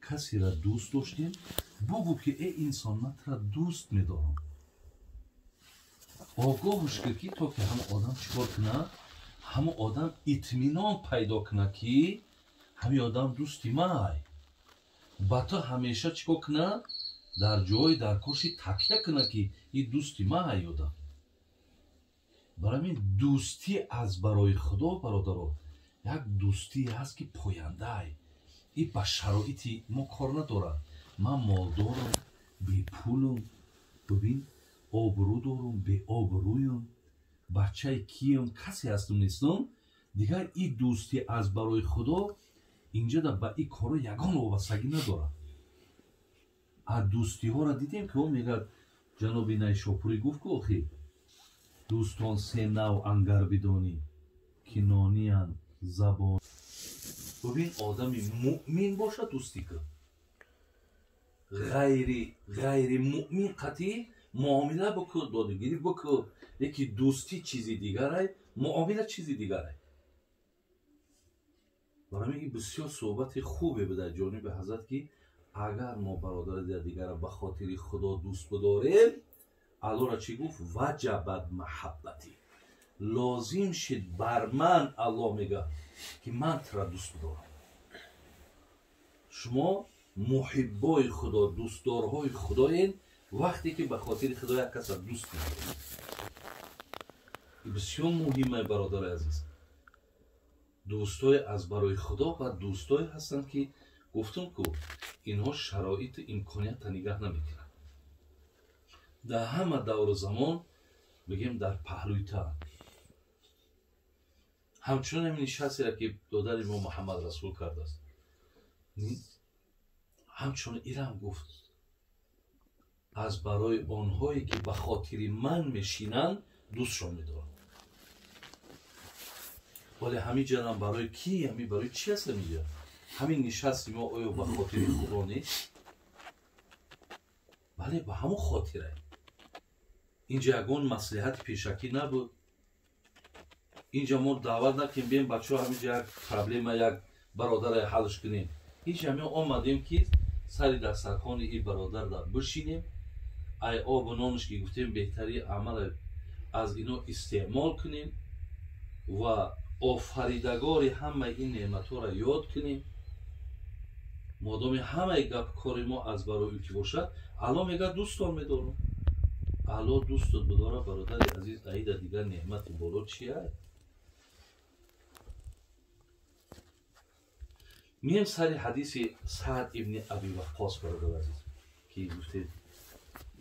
Касеро дӯст доштем, бугӯ ки э инсон, ман тура дӯст медорам. Огоҳш кир ки то ки ҳамон одам чӣ кор кунад, ҳамон одам итминон пайдо кунад ки ҳамин одам дӯсти май. Ба ту ҳамеша чӣ кор кунад? Дар ҷои дар коши такя кунад ки ин дӯсти май одам. Барои ҳамин дӯстӣ аз барои Худо, бародаро, як дӯстие ҳаст ки пояндаай. Ин ба шароити мо кор надорад. Ман молдорам, бепулам, бибин, обрӯ дорам, беобрӯям, бачаи киям, касе ҳастам нестам. Дигар ин дӯстӣ аз барои Худо инҷода ба ин коро ягон вобастагӣ надорад. Аз дӯстиҳоро дидем ки о мегӯяд ҷаноби Найшопурӣ гуфт ку охир дӯстон се нав ангар бидонӣ ки нониянд забон. Бибин, одами муъмин бошад дӯстӣ кун, ғайри муъмин қатъӣ муомила бикун, додугирӣ бикун, лекин дӯстӣ чизи дигарай, муомила чизи дигарай. Барои ин бисёр суҳбати хубе буд аз ҷониби ҳазрат ки агар мо бародари дигара ба хотири Худо дӯст бидорем, Аллоҳро чӣ гуфт? Ваҷабат маҳаббатӣ, лозим шид бар ман. Аллоҳ мегӯяд ки ман тура дӯст бидорам. Шумо муҳиббои Худо, дӯстдорҳои Худоед вақте ки ба хотири Худо як каса дӯст медоред. Ин бисёр муҳиме, бародари азиз. Дӯстое аз барои Худо ва дӯстое ҳастанд ки гуфтум ку инҳо шароиту имконията нигаҳ намекунанд. Дар ҳама давру замон бигем дар паҳлӯи та. Ҳамчунон ҳамин нишастеро ки додари мо Муҳаммад Расул кардааст, ҳамчунон ирам гуфт аз барои онҳое ки ба хотири ман мешинанд дӯстшон медорам. Вале ҳамин ҷанам барои ки? Ҳамин барои чи аст ҳаминҷа? Ҳамин нишасти мо оё ба хотири Худо нест? Бале, ба ҳамон хотирае. Инҷа ягон маслиҳати пешакӣ набуд. Инҷа мо даъват накунем бием бачаҳо ҳаминҷа як проблема, як бародаре ҳалш кунем. Ҳеҷ ҳамин омадем ки сари дастархони ин бародар да бишинем, ай обу нонаш ки гуфтем беҳтари амал аз ино истеъмол кунем ва офаридагори ҳамаи ин неъматҳоро ёд кунем. Модоми ҳамаи гап кори мо аз барои ӯ ки бошад, Аллоҳ мегӯяд дӯстон медорам. Аллоҳ дӯстот бидора, бародари азиз, аида дигар неъмати боло чия? Мием сари ҳадиси Саъд ибни Аби Ваққос, бародари азиз, ки гуфтед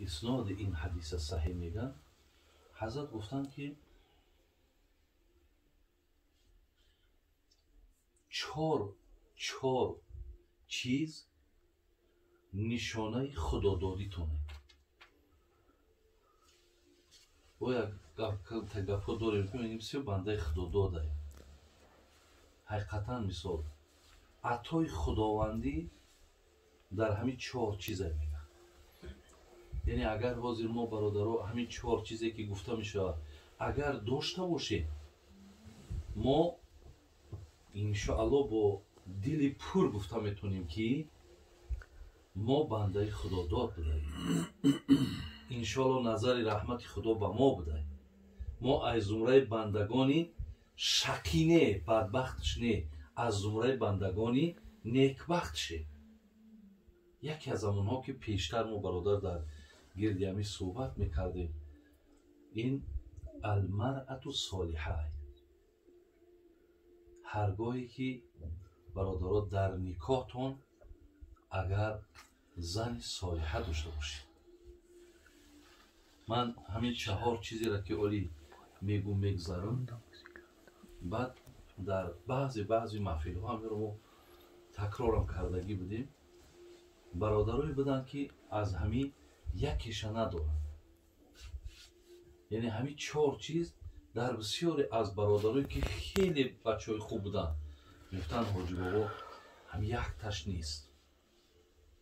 исноди ин ҳадиса саҳеҳ мегӯянд. Ҳазрат гуфтанд ки чор чиз нишонаи худододитоне. Бо як гапҳо дорем ки мегӯем бисёр бандаи худододае. Ҳақиқатан мисол атои худовандӣ дар ҳамин чор чизе мегӯяд. Яъне агар ҳозир мо бародаро ҳамин чор чизе ки гуфта мешавад агар дошта бошем, мо иншоаллоҳ бо дили пур гуфта метавонем ки мо бандаи худодод будаем. Иншоаллоҳ назари раҳмати Худо ба мо будаем. Мо аз зумраи бандагони шақӣ не, бадбахтш не, аз зумраи бандагони некбахтше. Яке аз онҳо ки пештар мо бародар дар гирди ҳамин суҳбат мекардем, ин алмаръату солиҳа. Ҳаргоҳе ки бародаро дар никоҳтон агар зани солиҳа дошта бошед. Ман ҳамин чаҳор чизеро ки оли мегӯм мегзарам, баъд дар баъзе маҳфилҳо ҳаминро мо такрорам кардагӣ будем. Бародарое буданд ки аз ҳамин якеша надоранд. Яъне ҳамин чор чиз дар бисёре аз бародарое ки хеле бачаҳои хуб буданд мегуфтанд ҳоҷи бобо ҳамин якташ нест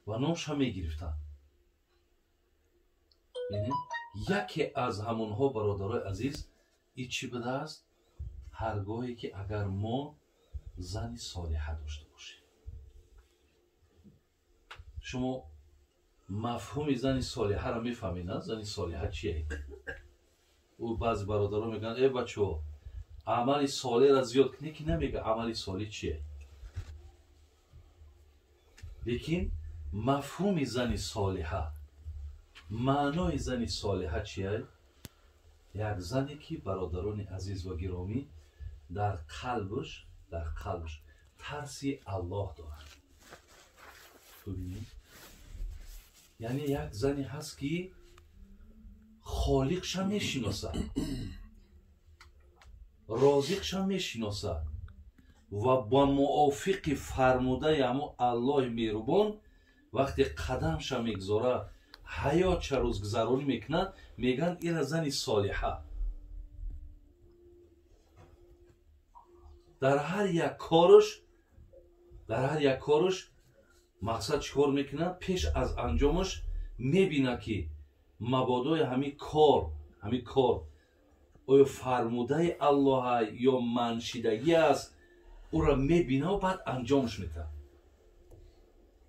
ва номша мегирифтанд. Яъне яке аз ҳамонҳо бародарои азиз ин чӣ будааст? Ҳаргоҳе ки агар мо зани солиҳа дошта бошӣ. Шумо мафҳуми зани солиҳаро мефаҳмед, на? Зани солиҳа чие? Ӯ баъзе бародарон мегӯянд: э бачаҳо, амали солеҳро зиёд кунед, ки намега амали солеҳ чие. Лекин мафҳуми зани солиҳа, маънои зани солиҳа чие? Як зане ки, бародарони азиз ва гиромӣ, дар қалбаш тарси Аллоҳ дорад. Бибинед, яъне як зане ҳаст ки холиқша мешиносад, розиқша мешиносад ва ба мувофиқи фармудаи ҳамун Аллоҳи меҳрубон вақте қадамша мегузорад, ҳаётша рӯзгузаронӣ мекунад, мегӯянд ира зани солиҳа. Дар ҳар як корш мақсад чӣ кор мекунад? Пеш аз анҷомаш мебинад ки мабодои ҳамин кор оё фармудаи Аллоҳа ё маншидагӣ аст, ӯро мебинад ва баъд анҷомаш метаҳад.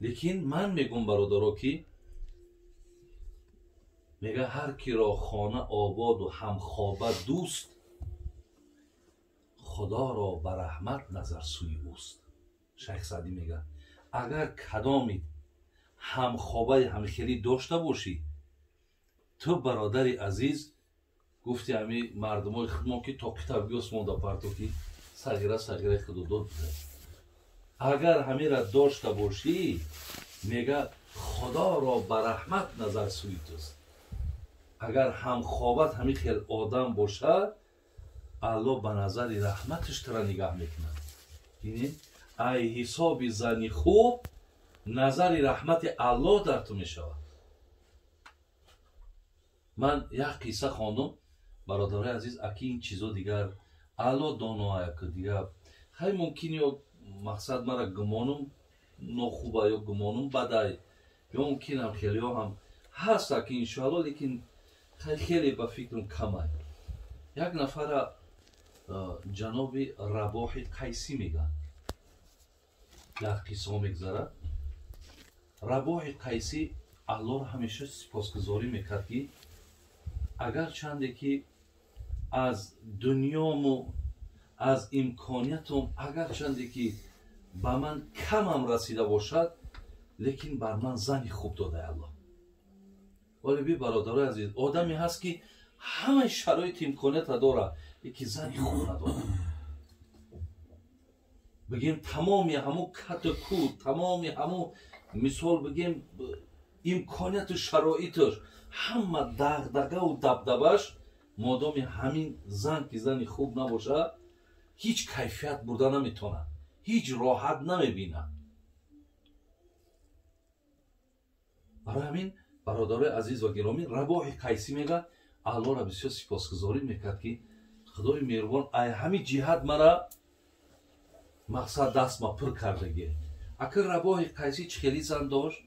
Лекин ман мегӯм, бародаро, ки мега ҳар киро хона ободу ҳамхоба дӯст, Худоро ба раҳмат назар сӯи ӯст. Шайх Саъдӣ мега агар кадоми ҳамхобаи ҳамхелӣ дошта бошӣ, ту бародари азиз, гуфти ҳами мардумои худмон ки то китобгиёс монда парто ки сағира сағираи худудод буда, агар ҳамира дошта бошӣ, мега Худоро ба раҳмат назар сӯи туст. Агар ҳамхобат ҳамин хел одам бошад, Аллоҳ ба назари раҳматаш тура нигаҳ мекунад. Бинед, ай ҳисоби зани хуб назари раҳмати Аллоҳ дар ту мешавад. Ман як қисса хондум, бародарои азиз, аки ин чизо дигар Аллоҳ донояк, дигар хай мумкин ё мақсад мара гумонум нохуба ё гумонум бадай, ё мумкинам хелеҳо ҳам ҳаст аки иншоалло, лекин хай хеле ба фикрам камай. Як нафара ҷаноби Рабоҳи Қайсӣ мегӯянд, дар қиссаҳо мегузарад. Рабоҳи Қайсӣ Аллоҳро ҳамеша сипосгузорӣ мекард ки агарчанде ки аз дунёму аз имкониятум агарчанде ки ба ман камам расида бошад, лекин бар ман зани хуб додаи Аллоҳ. Вале би, бародарои азиз, одаме ҳаст ки ҳамаи шароити имконията дорад, лекин зани хуб надорад. Бигем тамоми ҳамун кату ку, тамоми ҳамун мисол бигем имконияту шароиташ, ҳама дағдағаву дабдабаш, модоми ҳамин зан ки зани хуб набошад, ҳеҷ кайфият бурда наметавонад, ҳеҷ роҳат намебинад. Барои ҳамин, бародарои азиз ва гиромӣ, Рабоҳи Қайсӣ мега Аллоҳро бисёр сипосгузорӣ мекард ки Худои меҳрубон ай ҳамин ҷиҳат мара мақсад дастма пур кардагӣ. Акр Рабоҳи Қайсӣ чӣ хеле зан дошт?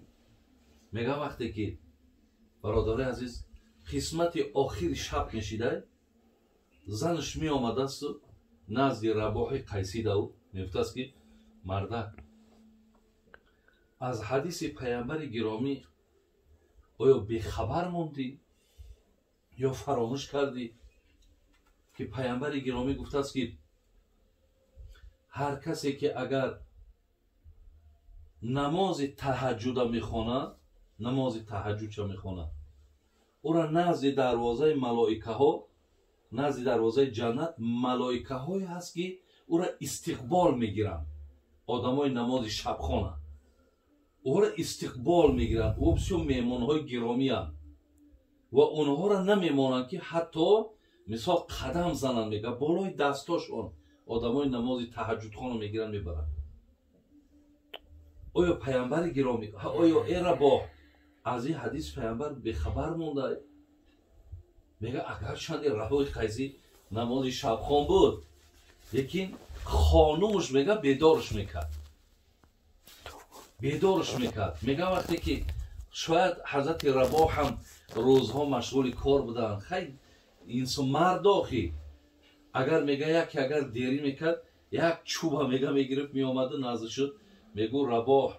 Мега вақте ки, бародарои азиз, қисмати охири шаб мешидай, занаш меомадасту назди Рабоҳи Қайсӣ дау мегуфтааст ки мардак, аз ҳадиси паямбари гиромӣ оё бехабар мондӣ ё фаромӯш кардӣ ки паямбари гиромӣ гуфтааст ки ҳар касе ки агар намози таҳаҷҷуда мехонад, намози таҳаҷҷудша мехонад, ӯра назди дарвозаи малоикаҳо, назди дарвозаи ҷаннат малоикаҳое ҳаст ки ӯра истиқбол мегиранд. Одамои намози шабхона ӯра истиқбол мегиранд, ӯ бисёр меҳмонҳои гиромиянд ва онҳоро намемонанд ки ҳатто мисол қадам зананд, мега болои дастошон одамои намози таҳаҷҷудхона мегиранд, мебаранд. Оё паямбари гиромӣ, оё э Рабоҳ, аз ин ҳадис паямбар бехабар монда? Мега агарчанде Рабоҳи Қайсӣ намози шабхон буд, лекин хонумаш мега бедорш мекард, бедорш мекард. Мега вақте ки шояд ҳазрати Рабоҳ ҳам рӯзҳо машғули кор буданд, хай инсон мард охи, агар мега яке агар дерӣ мекард, Як чӯба мега мегирифт, меомада назди шуд, мегӯ: «Рабоҳ,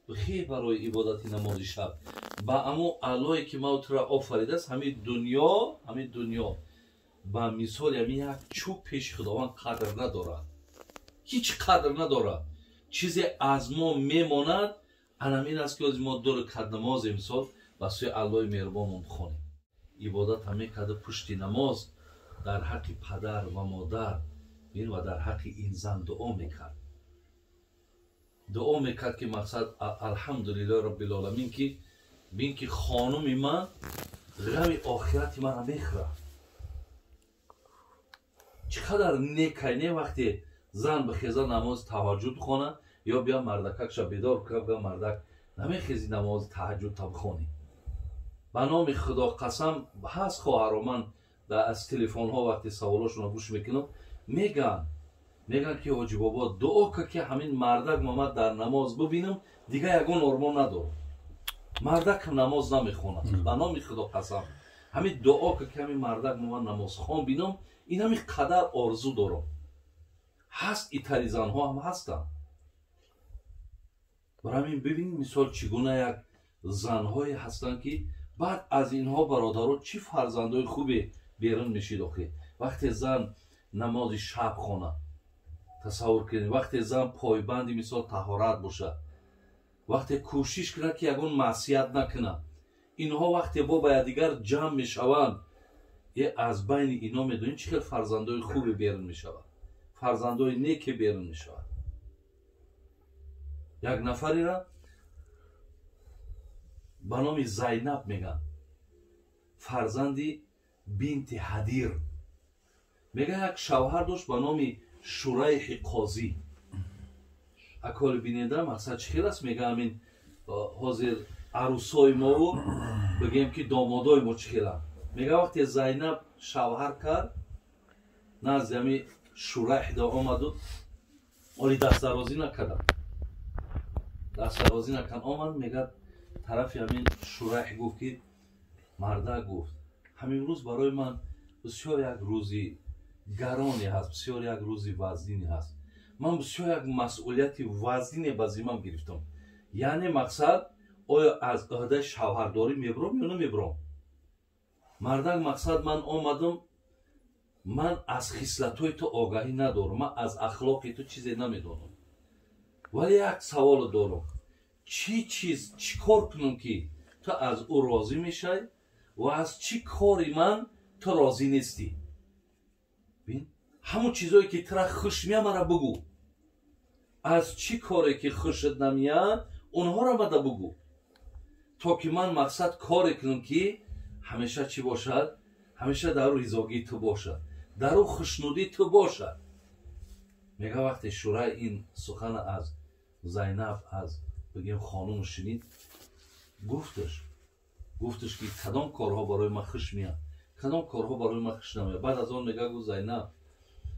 бихе барои ибодати намози шаб. Ба амо Аллоҳе ки ман тура офаридааст, ҳамин дунё ба мисоли ҳамин як чӯб пеши Худованд қадр надорад, ҳеҷ қадр надорад. Чизе аз мо мемонад, анамин аст, ки ози мо ду ракат намозе мисол ба сӯи Аллоҳи меҳрубонмон бихонем». Ибодат ҳам мекарда, пушти намоз дар ҳаққи падар ва модар бин ва дар ҳаққи ин зан дуо мекард. Дуо мекард, ки мақсад, алҳамдулиллоҳи роббилоламин, ки бин, ки хонуми ман ғами охирати мана мехӯрад. Чӣ қадар некай, не? Вақте зан бихеза, намози таҳаҷҷуд бихона ё бия мардакакша бедор кунад, бия: «Мардак, намехези намози таҳаҷҷуд та бихонӣ?» Ба номи Худо қасам, ҳаст хоҳаро, ман аз телефонҳо вақте саволошонро гӯш мекунам, мегӯянд, ки: «Ҳоҷи бобо, дуо ка, ки ҳамин мардак ман дар намоз бибинам, дига ягон ормон надорам. Мардакам намоз намехонад. Ба номи Худо қасам, ҳамин дуо ка, ки ҳамин мардак ман намозхон бинам, ин ҳамин қадар орзу дорам». Ҳаст, итари занҳо ҳам ҳастанд. Барои ҳамин бибинед, мисол, чӣ гуна як занҳое ҳастанд, ки баъд аз инҳо, бародаро, чӣ фарзандои хубе берун мешид. Охир вақте зан намози шаб хонад, тасаввур кунед, вақте зан пойбанди мисол таҳорат бошад, вақте кӯшиш кунад, ки ягон маъсият накунад, инҳо вақте бо ба якдигар ҷамъ мешаванд, е аз байни ино медонед, чӣ хел фарзандои хубе берун мешавад, фарзандои неке берун мешавад. Як нафарера ба номи Зайнаб мегӯянд, фарзанди бинти Ҳадир. Мега, як шавҳар дошт ба номи Шурайҳи қозӣ. Аколи бинеда, мақсад чӣ хел аст? Мега, ҳамин ҳозир арӯсои мову бигем, ки домодои мо чӣ хеланд. Мега, вақте Зайнаб шавҳар кард, назди ҳами Шурайҳда омаду оли дастдарозӣ накардам, дастдарозӣ накард, омад, мега, тарафи ҳамин Шурайҳ гуфт, ки: «Мардак, — гуфт, — ҳамин рӯз барои ман бисёр як рӯзи гароне ҳаст, бисёр як рӯзи вазнине ҳаст. Ман бисёр як масъулияти вазнине ба зиммам гирифтам. Яъне мақсад, оё аз ӯҳдаи шавҳардорӣ мебурам ё намебурам? Мардак, мақсад, ман омадам, ман аз хислатҳои ту огаҳӣ надорам, ман аз ахлоқи ту чизе намедонам, вале як саволо дорам: чӣ чиз, чӣ кор кунам, ки ту аз ӯ розӣ мешавӣ ва аз чӣ кори ман ту розӣ нестӣ? Бин, ҳамон чизое, ки тура хуш меяд, мара бугӯ, аз чӣ коре, ки хушат намеяд, онҳоро мада бугӯ, то ки ман, мақсад, коре кунам, ки ҳамеша чӣ бошад, ҳамеша дар ӯ ризогии ту бошад, дар ӯ хушнудии ту бошад». Мега, вақте Шурай ин сухана аз Зайнаб, аз бигем хонум шунид, гуфташ, ки кадом корҳо барои ман хуш меяд, кадом корҳо барои ман хуш намеяд. Баъд аз он мега, гуфт: «Зайнаб,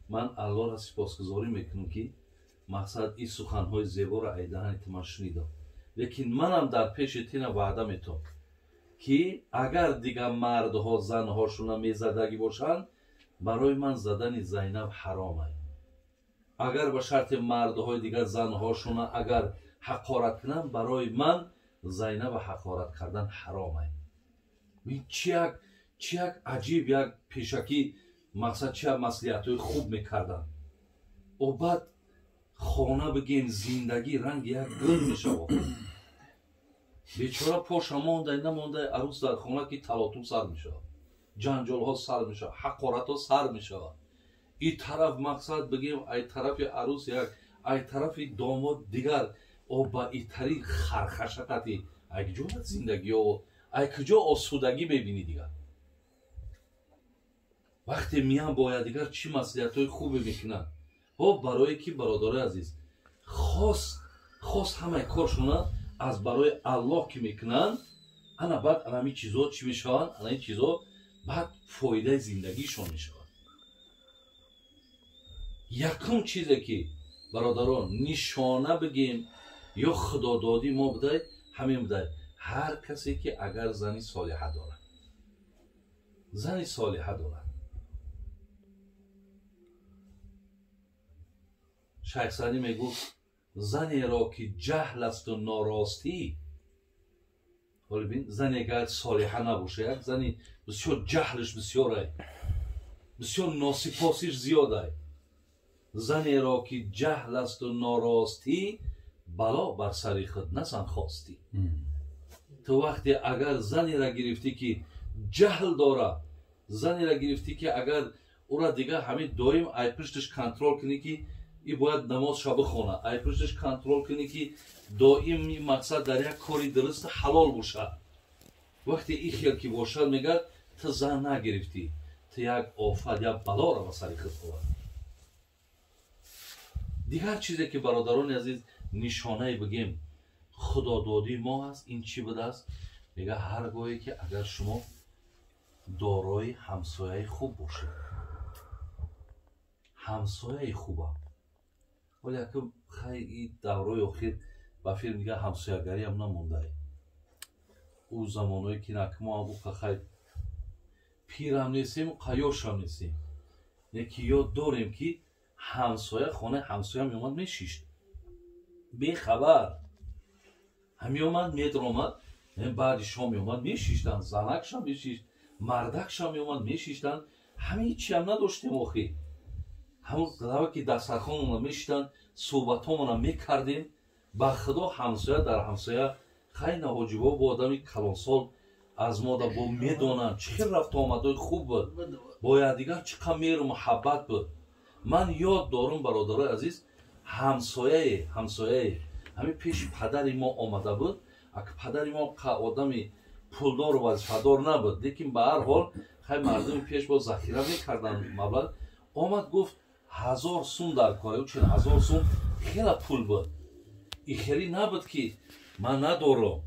ман Аллоҳро сипосгузорӣ мекунам, ки мақсад, ин суханҳои зеборо ай даҳани ту ман шунидам. Лекин манам дар пеши тина ваъда метавам, ки агар дигар мардҳо занҳошуна мезадагӣ бошанд, барои ман задани Зайнаб ҳаром ай. Агар ба шарти мардҳои дигар занҳошуна агар ҳақорат кунанд, барои ман Зайнаба ҳақорат кардан ҳаром ай». Чи як аҷиб, як пешакӣ, мақсад, чи як маслиҳатҳои хуб мекарданд. О баъд хона, бигем, зиндагӣ ранги як гул мешавад. Бечора поша мондай намондай, арӯс дар хона, ки талотум сар мешавад, ҷанҷолҳо сар мешавад, ҳақоратҳо сар мешавад. И тараф, мақсад, бигем, ай тарафи арӯс як, ай тарафи домод дигар. О ба итари хархашақати ай куҷо зиндагиё, ай куҷо осудагӣ мебинӣ дигар? Вақте миян бо якдигар, чӣ маслиҳатҳои хубе мекунанд. Ҳо, барое ки, бародарои азиз, хос хос ҳамаи коршона аз барои Аллоҳ ки мекунанд, ана баъд анами чизо чӣ мешаванд? Ана ин чизо баъд фоидаи зиндагишон мешавад. Якум чизе, ки, бародарон, нишона бигем ё худододӣ мо будай, ҳамин будай: ҳар касе ки агар зани солиҳа дорад, зани солиҳа дорад. Шайх Саъдӣ мегуфт занеро ки ҷаҳл асту норостӣ, ҳоли бин, зане агар солиҳа набоша, як зани бисёр ҷаҳлиш бисёрай, бисёр носипосиш зиёдай, занеро ки ҷаҳл асту норостӣ, бало бар сари худ назан хостӣ. Ту вақте агар занеро гирифтӣ ки ҷаҳл дора, занеро гирифтӣ ки агар ӯра дигар ҳамин доим ай пушташ контрол кунӣ ки и бояд намозша бихона, ай пушташ контрол кунӣ ки доим мақсад дар як кори дуруст ҳалол бошад, вақте и хел ки бошад, мегӯяд ту зан нагирифтӣ, ту як офат, як балоро ба сари худ овардӣ. Дигар чизе ки, бародарони азиз, нишонае бигем худододии мо аст, ин чӣ будааст? Мега ҳар гоҳе ки агар шумо дорои ҳамсояи хуб бошед, ҳамсояи хубам. Вале ака хай и даврои охир ба филм дига ҳамсоягариам намондае. Ӯ замоное ки накмо ӯ хай пирам нестем, қаёшам нестем, леки ёд дорем ки ҳамсоя хонаи ҳамсоя меомад, мешишт бехабар, ҳамеомад, медромад, баъди шом меомад, мешиштанд, занакшам мешишт, мардакшам меомад, мешиштанд. Ҳамин чиам надоштем охи, ҳамон лава ки дастархонмона мешиштанд, суҳбатҳомона мекардем. Ба худо ҳамсоя дар ҳамсоя хай наҳоҷибо бо одами калонсол аз мода бо медонанд чӣ хел рафту омадҳои хуб буд, бо якдигар чӣ қадр меҳру муҳаббат буд. Ман ёд дорум, бародарои азиз, ҳамсояе ҳамин пеши падари мо омада буд. Ака падари мо одами пулдору вазифадор набуд, лекин ба ҳар ҳол хай мардуми пеш бо захира мекарданд маблағ. Омад, гуфт 1000 сум дар кор. Чун 1000 сум хела пул буд, и хеле набуд ки ман надорам,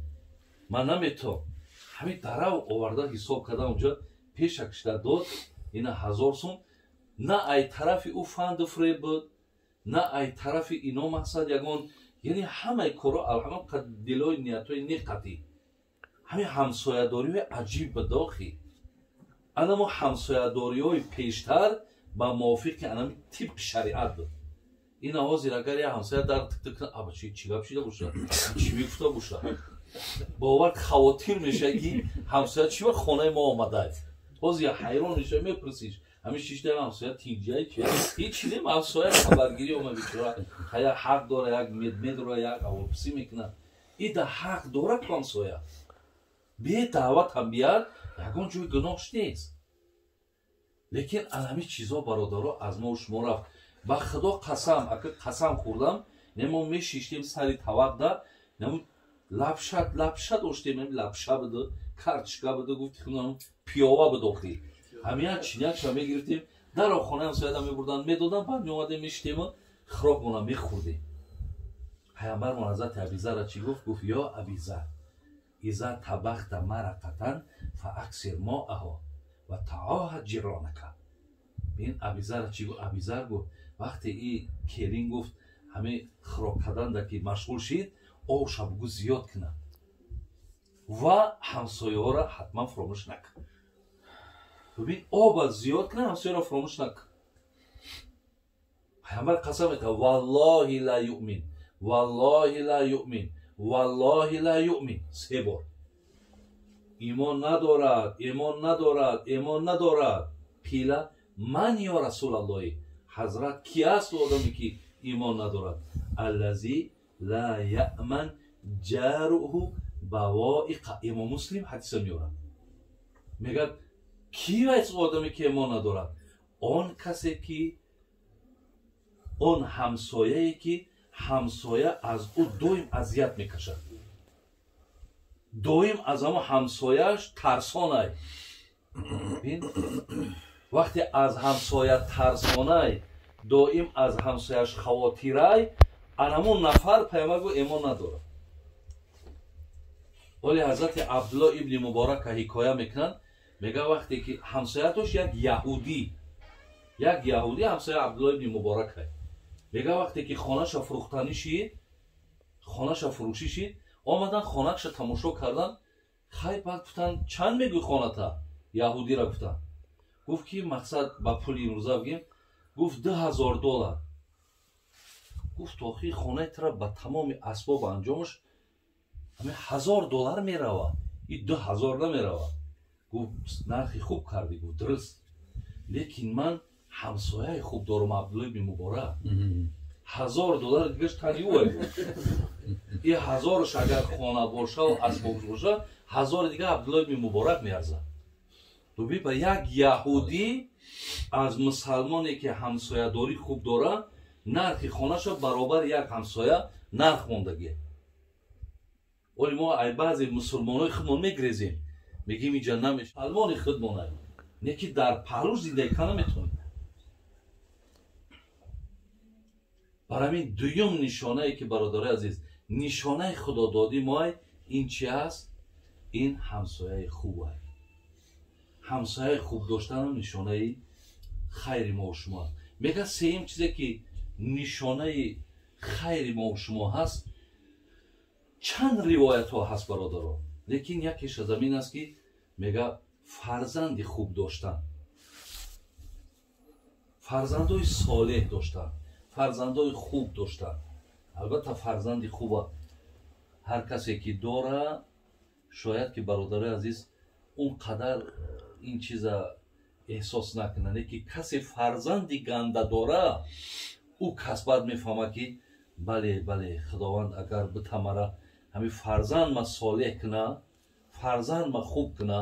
ман наметавам. Ҳамин дарав оварда ҳисоб карда унҷа пеша кишта дод ина 1000 сум. На ай тарафи ӯ фанду фиреб буд, на ай тарафи ино мақсад ягон, яъне ҳамаи корро алҳама дилои ниятҳои неқатӣ. Ҳамин ҳамсоядориҳои аҷиб буд охи. Анамо ҳамсоядориҳои пештар ба мувофиқи анами тибқи шариат буд. Ина ҳозир агар як ҳамсоя дар тик-тик кунад, аба чӣ гап шида бошад, чӣ мегуфта бошад, бовар хавотир мешавад ки ҳамсоя чӣ вақт хонаи мо омадааст. Ҳозир ҳайрон мешавад, мепурсиш ҳамин шишта ҳамсоя тинҷай чи ҳеҷ нем, ҳамсоя хабаргирӣ омад, бечора як ҳақ дора, як медмедро як аволпурсӣ мекунад. Ида ҳақ дора ку ҳамсоя бе даъват ҳам бияд, ягон ҷои гуноҳш нест. Лекин аз ҳамин чизҳо, бародаро, аз мо шумо рафт. Ба худо қасам, ака қасам хӯрдам, не мо мешиштем сари тавақда, нему лапша лапша доштем, лапша буду, картошка буду, гуфти худам пиёва буд охи. Ҳамин чинякша мегирифтем, даро хонаи ҳамсояда мебурданд, медоданд, баъд меомадем, мешитему хӯрокмона мехӯрдем. Пайғамбармон ҳазрати Абизарра чӣ гуфт? Гуфт: ё Абизар, иза табахта марақатан фа аксир моаҳо ва таоҳад ҷиронака. Бин, Абизарра чӣ гуфт? Абизар гуфт вақте и келин гуфт ҳамин хӯрок карданда ки машғул шид, овша бугӯ зиёд кунад ва ҳамсояҳоро ҳатман фуромӯш накун. Бибин, оба зиёд кунад, ҳамсояро фуромӯш накун. Пайғамбар қасам мекард: валлоҳи ла юъмин, валлоҳи ла юъмин, валлоҳи ла юъмин. Се бор. Имон надорад, имон надорад, имон надорад. Қила ман ё расулаллоҳи, ҳазрат, ки аст одаме ки имон надорад? Аллази ла яъман ҷаруҳу бавоиқа. Имом Муслим ҳадиса меорад, мегӯяд ки аст одаме ки имон надорад? Он касе ки он ҳамсояе ки ҳамсоя аз ӯ доим азият мекашад, доим аз ҳамо ҳамсояаш тарсонай. Бин, вақте аз ҳамсоя тарсонай, доим аз ҳамсояш хавотирай, анамон нафар, пайғамбар гуфт, имон надорад. Оли ҳазрати Абдулло ибни Муборака ҳикоя мекунанд, мега вақте ки ҳамсоя дошт як яҳудӣ, як яҳудӣ ҳамсоя Абдулло ибни Муборака. Мега вақте ки хонаша фурӯхтанӣ шид, хонаша фурӯшӣ шид, омадан хонаша тамошо кардан. Хай, баъд гуфтанд: чанд мегӯй хоната? Яҳудира гуфтанд. Гуфт ки мақсад ба пули имрӯза бигем, гуфт $2000. Гуфт охи хонаи тура ба тамоми асбоб анҷомаш ҳамин $1000 мерава, и 2000 намерава. Гуфт нархи хуб кардӣ. Гуфт дуруст, лекин ман ҳамсояи хуб дорам, Абдулло ибни Муборак. $1000 дигаш тани ӯ. И 1000-ш агар хона боша ва асбобш боша, 1000 дига Абдулло ибни Муборак меарзад. Дуби ба як яҳудӣ аз мусалмоне ки ҳамсоядорӣ хуб дора, нархи хонаша баробар як ҳамсоя нарх мондагӣ. Оли мо ай баъзе мусулмонои худмон мегрезем, мегим инҷа намеш мусалмони худмонай, не ки дар паҳлӯш зиндагӣ карда наметавонем. Барои ҳамин дуюм нишонае ки бародарои азиз, нишонаи худододӣ моай ин чи аст? Ин ҳамсояи хуб аст. Ҳамсояи хуб доштанам нишонаи хайри мо шумо аст. Мега сеюм чизе ки нишонаи хайри мо шумо ҳаст, чанд ривоятҳо ҳаст бародаро, лекин якеш аз ҳамин аст ки мега фарзанди хуб доштан, фарзандои солеҳ доштан, фарзандои хуб доштан. Албатта фарзанди хуба ҳар касе ки дора, шояд ки бародарои азиз он қадар ин чиза эҳсос накунад, лекин касе фарзанди ганда дора, ӯ кас баъд мефаҳмад ки бале, бале, Худованд агар битамара ҳамин фарзанд ма солеҳ куна, фарзанд ма хуб куна.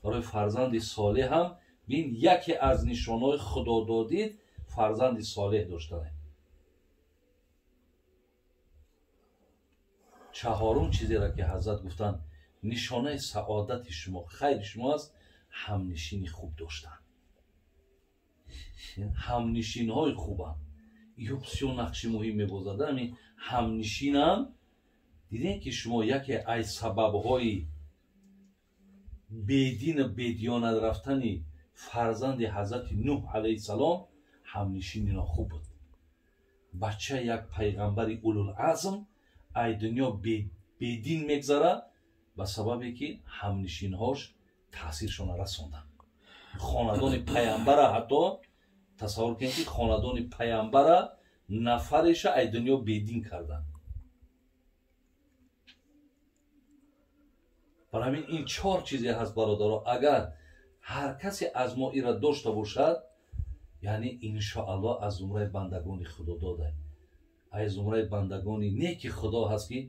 Барои фарзанди солеҳ ҳам бин яке аз нишонҳои худододид фарзанди солеҳ доштане. Чаҳорум чизеро ки ҳазрат гуфтанд, нишонаи саодати шумо, хайри шумо аст, ҳамнишини хуб доштан. Ҳамнишинҳои хубанд. Ё бисёр нақши муҳим мебозад. Ҳамин ҳамнишинам дидем ки шумо яке аз сабабҳои бедину бедиёнат рафтани фарзанди ҳазрати Нуҳ алайҳиссалом ҳамнишини нохуб буд. Бача як пайғамбари улулазм ай дунё бедин мегзара ба сабабе ки ҳамнишинҳош таъсиршона расонданд. Хонадони пайғамбара ҳатто тасаввур кунед ки хонадони пайғамбара нафареша ай дунё бедин карданд. Барои ҳамин ин чор чизе ҳаст бародаро, агар ҳар касе аз мо ира дошта бошад, яъне иншоаллоҳ аз зумраи бандагони Худо дода, аз зумраи бандагони неки Худо ҳаст ки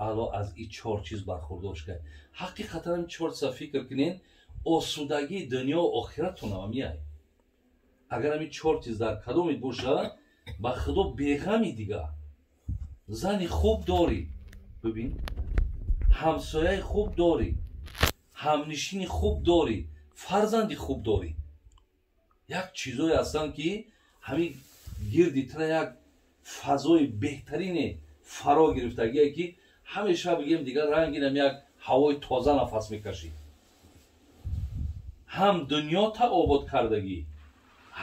Аллоҳ аз ин чор чиз бархурдор шуд. Ҳақиқатан ин чор чиза фикр кунед, осудагии дунё охиратонам меай. Агар ҳамин чор чиз дар кадомит бошад, ба Худо беғами дигар. Зани хуб дорӣ, бибин, ҳамсояи хуб дорӣ, ҳамнишини хуб дорӣ, фарзанди хуб дорӣ. Як чизое ҳастанд ки ҳамин гирди тра як фазои беҳтарине фаро гирифтагие ки ҳамеша бигем дигар рангинам як ҳавои тоза нафас мекашӣ. Ҳам дунёта обод кардагӣ,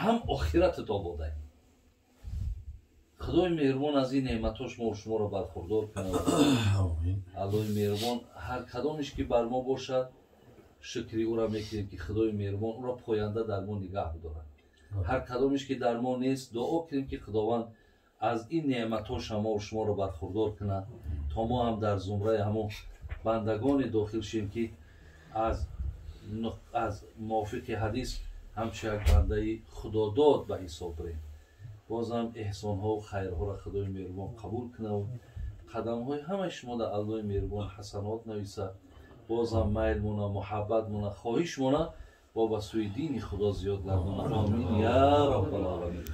ҳам охиратат ободай. Худои меҳрубон аз ин неъматҳош мо шуморо бархурдор кунад. Аллоҳи меҳрубон ҳар кадомеш ки бар мо бошад, шукри ӯро мекунем ки Худои меҳрубон ӯро поянда дар мо нигаҳ бидорад. Ҳар кадомеш ки дар мо нест, дуо кунем ки Худованд аз ин неъматҳош мо шуморо бархурдор кунад, то мо ҳам дар зумраи ҳамон бандагоне дохил шем ки аз мувофиқи ҳадис ҳамчун як бандаи худодод ба ҳисоб бирем. Бозам эҳсонҳо ва хайрҳоро Худои меҳрубон қабул кунад, қадамҳои ҳамаи шумо дар Аллоҳи меҳрубон ҳасанот нависад. Бозам майлмона, муҳаббатмона, хоҳишмона бо ба сӯи дини Худо зиёд гардонад. Омин я Раббал оламин.